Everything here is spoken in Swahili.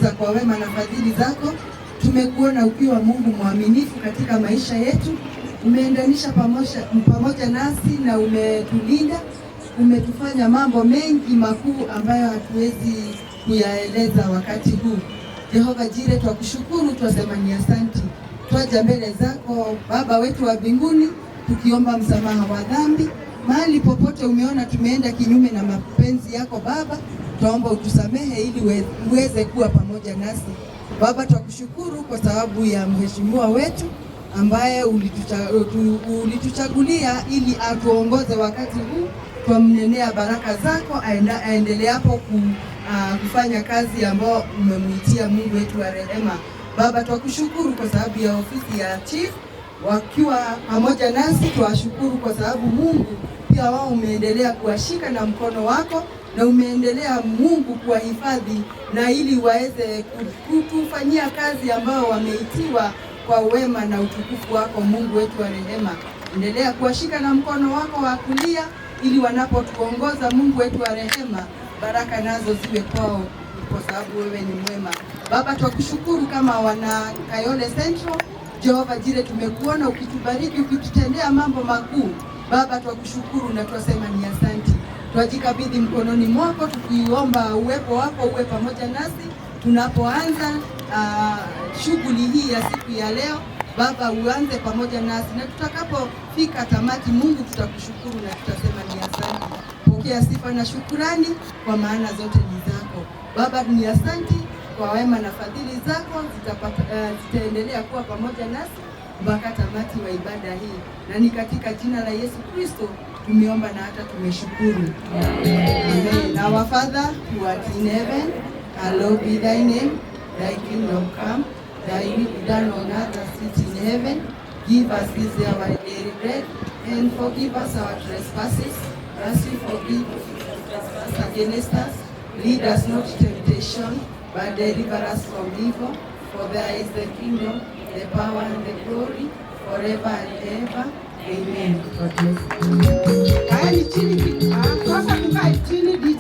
Twakutukuza kwa wema na fadhili zako. Tumekuona ukiwa Mungu mwaminifu katika maisha yetu, umeendanisha pamoja nasi na umetulinda, umetufanya mambo mengi makuu ambayo hatuwezi kuyaeleza wakati huu. Jehova Jireh, twakushukuru, twasema ni asanti. Twaja mbele zako, Baba wetu wa mbinguni, tukiomba msamaha wa dhambi. Mahali popote umeona tumeenda kinyume na mapenzi yako, Baba, twaomba utusamehe ili uweze kuwa pamoja nasi. Baba, twakushukuru kwa sababu ya mheshimiwa wetu ambaye ulituchagulia ili atuongoze wakati huu. Twamnenea baraka zako aendeleapo kufanya kazi ambayo umemuitia, Mungu wetu wa rehema. Baba, twakushukuru kwa sababu ya ofisi ya chief wakiwa pamoja nasi, twashukuru kwa sababu, Mungu, pia wao umeendelea kuwashika na mkono wako na umeendelea, Mungu, kuwahifadhi na ili waweze kutufanyia kazi ambayo wameitiwa kwa wema na utukufu wako, Mungu wetu wa rehema. Endelea kuwashika na mkono wako wa kulia ili wanapotuongoza, Mungu wetu wa rehema, baraka nazo ziwe kwao kwa sababu wewe ni mwema. Baba, twakushukuru kama wana Kayole Central. Jehova Jireh, tumekuona ukitubariki, ukitutendea mambo makuu. Baba, twakushukuru na twasema ni asanti. Twajikabidhi mkononi mwako tukiomba uwepo wako uwe pamoja nasi tunapoanza shughuli hii ya siku ya leo. Baba, uanze pamoja nasi na tutakapofika tamati, Mungu, tutakushukuru na tutasema ni asante. Pokea sifa na shukurani, kwa maana zote ni zako. Baba, ni asanti kwa wema na fadhili zako zitaendelea kuwa pamoja nasi mpaka tamati wa ibada hii, na ni katika jina la Yesu Kristo tumeomba na hata tumeshukuru. Amen. Our Father who art in heaven, hallowed be thy name. Thy kingdom come, thy will be done on earth as it is in heaven. Give us this day our daily bread, and forgive us our trespasses, as we forgive those who trespass against us. Lead us not to temptation, but deliver us from evil. For there is the kingdom, the power, and the glory, forever and ever. Amen. God bless you. Kaeni chini. Sasa tukae chini, DJ.